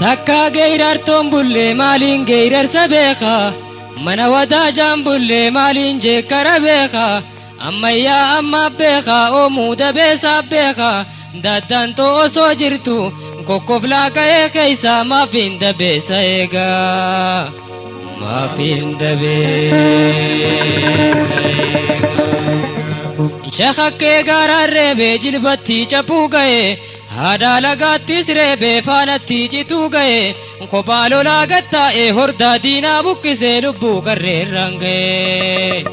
Takkaa geerartoon bullee maaliin geerarsa beeka, mana wadaajaan bullee maaliin jeekkara beeka, ammayyaa ammaa beeka, oomuu dabeessaa beeka, daddantoo osoo jirtu kokkoflaa ka'ee keessa maaf hin dabeessa eegaa, maaf hin dabeessa eegaa. Shakakkee gaaraan reebee jilbatti cabuu ga'ee, haadha lagaattis reebee faanatti cituu ga'ee, kophaa lolaa gattaa'ee hordaa diinaa buqqisee lubbuu qarreerraan ga'ee,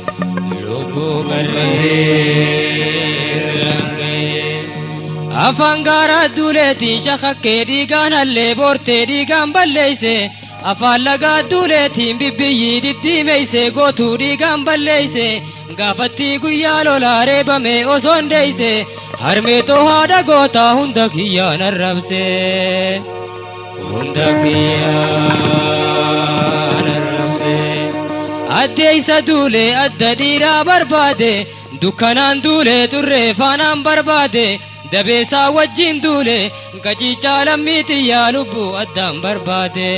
lubbuu qarreerraan ga'ee. Afaan gaaraa duuleetiin shakakkee dhiigaan hallee boortee dhiigaan balleeyse, afaan lagaa duuleetiin bibbiyyii diddiimeyse gootuu dhiigaan balleeyse, gaafatti guyyaa lolaa reebame osoo hin deeyse, harmeetoo haadha gootaa hunda kiyyaan arrabse, hunda kiyyaan arrabse. Addeeysa duulee adda dhiiraa barbaade, dukkanaan duulee xurree faanaan barbaade, dabeessaa wajjin duule qaciichaa lammii xiyyaa lubbuu addaan barbaade,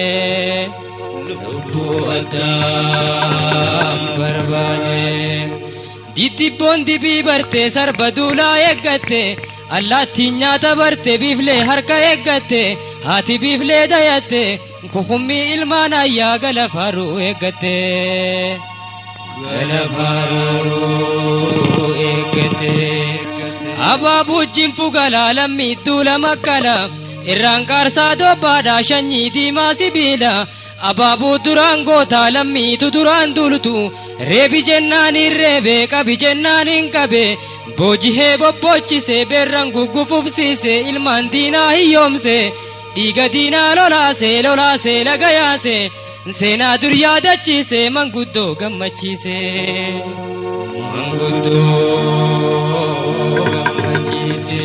lubbuu addaan barbaade. Diddibboon dibii barte sarba duulaa eeggatte, allaattiin nyaata barte biiflee harka eeggatte, haati biiflee dayatte kukummii ilmaan ayyaa gala faaruu eeggatte, gala faaruu eeggatte. Abaabuu jinfu galaa lammii duula makkala irraan qaarsaa dobbaadhaa shanyii diimaa sibiila, abaabuu duraan gootaa lammiitu duraan duultu, reebi jennaan hin reebe, qabi jennaan hin qabe, boojihee bobboochisee beerran guggufufsiise, ilmaan diinaa hiyyoomse, dhiiga diinaa lolaase, lolaase laga yaase, seenaa dur yaadachiise, manguddoo gammachiise, manguddoo gammachiise.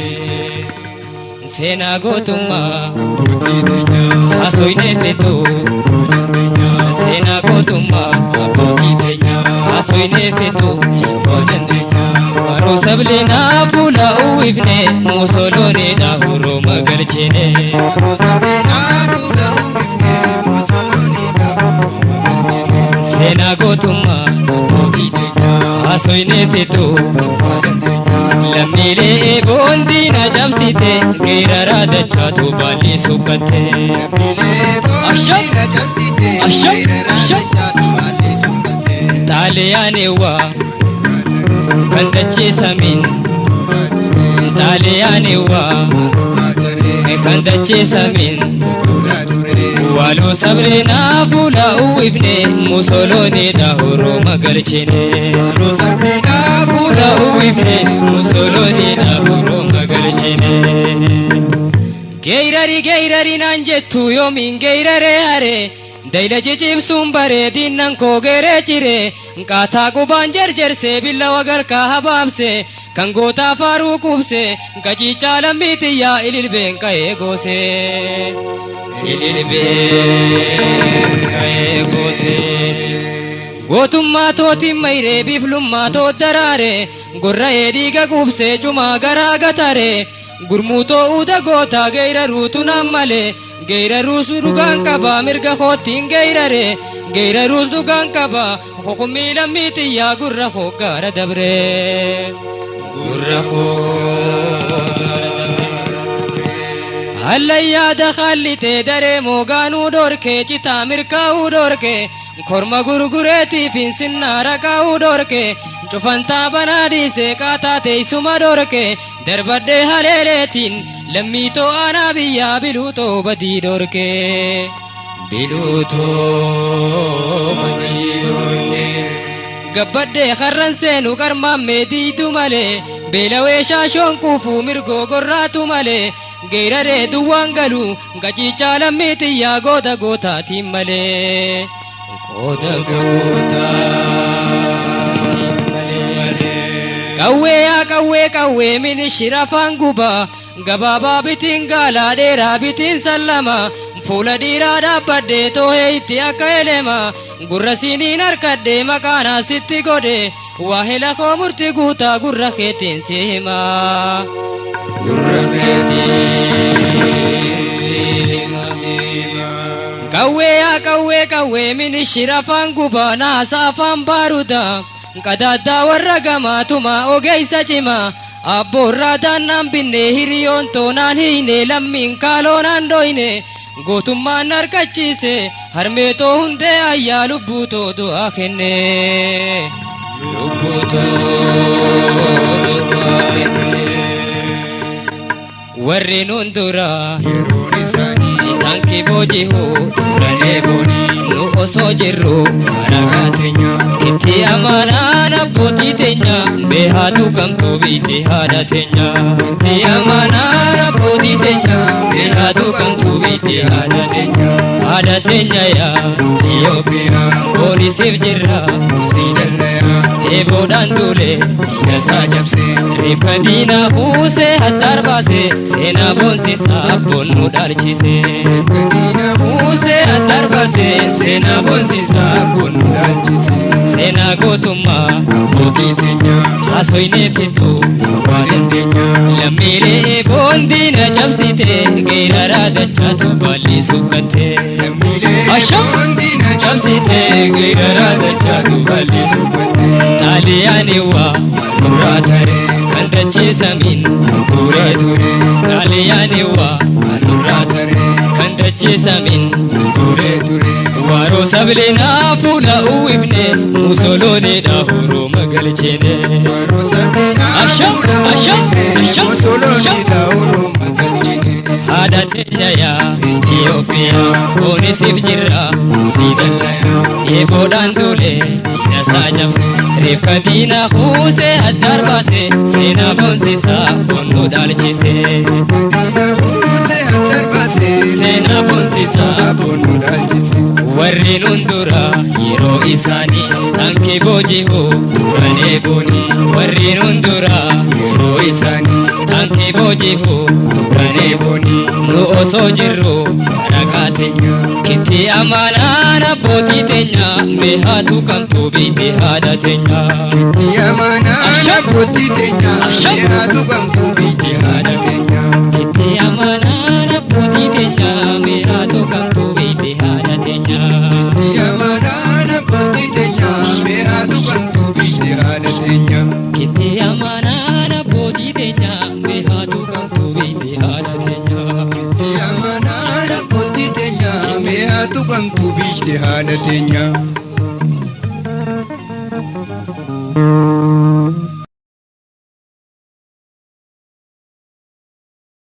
Seenaa gootummaa Abbootii teenyaa haasofnee fetu, himuu dandeenya. Seenaa gootummaa Abbootii teenyaa haasofnee fetu himuu dandeenya. Waroo sableenaa fuula uwwifne, musolooniidha huruma galchine. Yeroo sableenaa fuula uwwifne, musolooniidha huruma galchine. Seenaa gootummaa Abbootii teenyaa haasofnee fetu, himuu dandeenya. Lammiilee eeboon diina cabsite, geeraraa dachaatu baalli suqqatte. Lammiilee boondiina cabsite, Asham! geeraraa Asham! dachaatu baalli suuqatte. Xaaliyaaniiwaa kan dachee samiin, xaaliyaaniiwaa kan dachee samiin, waloo sabreenaa fuula uwwifne, musolooniidha huruma galchine. Fuula uwwifne, musolooniidha huruma galchine. Geerari geerari naan jettu yoomiin geeraree haree, dayla cicibsuun baree diinnan koo geeree cire, qaataa qubaan jarjarsee billawa galkaa habaabse, kan gootaa faaruu quubse, qaciichaa lammii xiyyaa ililbeen ka'ee goose, ililbeen ka'ee goose. Gootummaa tootiin mayree biiflummaa toot daraare, gorra'ee dhiiga quubsee cumaa garaa gatare, gurmuutoo uuda gootaa geeraruutu naan malee, geeraruus dhugaan qaba mirga koottiin geerare, geeraruus dhugaan qaba hukummii lammii xiyyaa gurra hoggaara dabre, gurra hoggaara dabre. Hallayyaa dakallitee daree moogaanuu dhorkee, citaa mirkaa'uu dhorkee, korma gurgureetiif hin sinnaa raqaa'uu dhorkee, cufantaa banaa dhiisee qaataa teessuma dhorkee, darbadhee haleeleetiin lammiitoo aanaa biyyaa biluutoo badii dhorkee, biluutoo badii dhorkee. Gabbadhee karran seenu qarmaammee diidu malee, beelawee shaashoon quufuu mirgoo gorraatu malee, geeraree duwwaan galu gaciichaa lammii xiyyaa gooda gootaatiin malee, qooda gootaatiin malee. Qawwee yaa qawwee qawwee minishira afaan gubaa, gabaabaa bitiin gaalaa dheeraa bitiin sallama, fuula dhiiraa dhaabbadhee toohee itti akka elema, gurra siiniin harkadhee maqaanaa sitti godhe, waahila koo murti guutaa gurra keetiin si hima, gurra keetiin si hima. Qawwee yaa qawwee qawwee minishira afaan gubaa naasa afaan baarudaa. Qadaaddaa warra gamaatuma ogeessa cimaa. Abboorraa daannaan binne hiriyoon toonaan hiine lammiin kaaloonaan dhoyne. Gootummaan harkachiise harmeetoo hundee ayyaa lubbuutoo du'aa kenne. Lubbuutoo du'aa kenne. Warri nun dura Yeroon isaanii taankii boojihuu turan eeboonii nu osoo jirru faragaa teenya itti amanaan abbootii teenya beehaatu kamtuu biitti haadha teenya. Itti amanaan abbootii teenya beehaatu kamtuu biitti haadha teenya. Haadha teenya yaa Itoophiyaa boonisiif jirra si jallayaa eeboodhaan duule diinasaa cabsee reeffa diinaa kuusee haddaar baase seenaa boonsisaa abboon nu dhaalchise. Gadiina Kuusee haddaar baase seenaa boonsisaa abboon nu dhaalchise seenaa gootummaa abbootii teenya haasoynee fixuu waan dandeenya lammiilee eeboon diina cabsite geeraraa dachaatu baalli sukkatte. lammiilee Asham! eeboon diina cabsite geeraraa dachaatu baalli sukkatte Xaaliyaanii waa nurraa taree kan dachee samiin ture ture Xaaliyaanii waa nurraa taree kan dachee samiin ture ture Waaroo sablinaa fuula uwwifne musolooniidha horoo magalchine. waroo sabninaa Asham! fuula Asham! uwwifne Asham! musolooniidha horoo magalchine Haadha teenya yaa Itoophiyaa boonisiif jirra si jallayaa eeboodhaan duule diinasaa cabse reeffa diinaa kuusee addaar baase seenaa boonsisaa boonnuu dhaalchise. Gadiina fuusee haddar baasee Seenaa boonsisaa abboon nu dhaalchise warri nun dura yeroo isaanii taankii boojihuu turan eebooni warri nun dura yeroo isaanii taankii boojihuu turan eebooni nu osoo jirru faraqaa teenya kitti amanaan abbootii teenya meehaatu kamtuu biitti haadha teenya. Itti amanaan Asham! abbootii teenya Asham! mi'aatu gamtuu biitti haadha teenya. Kitti amanaan abbootii teenya.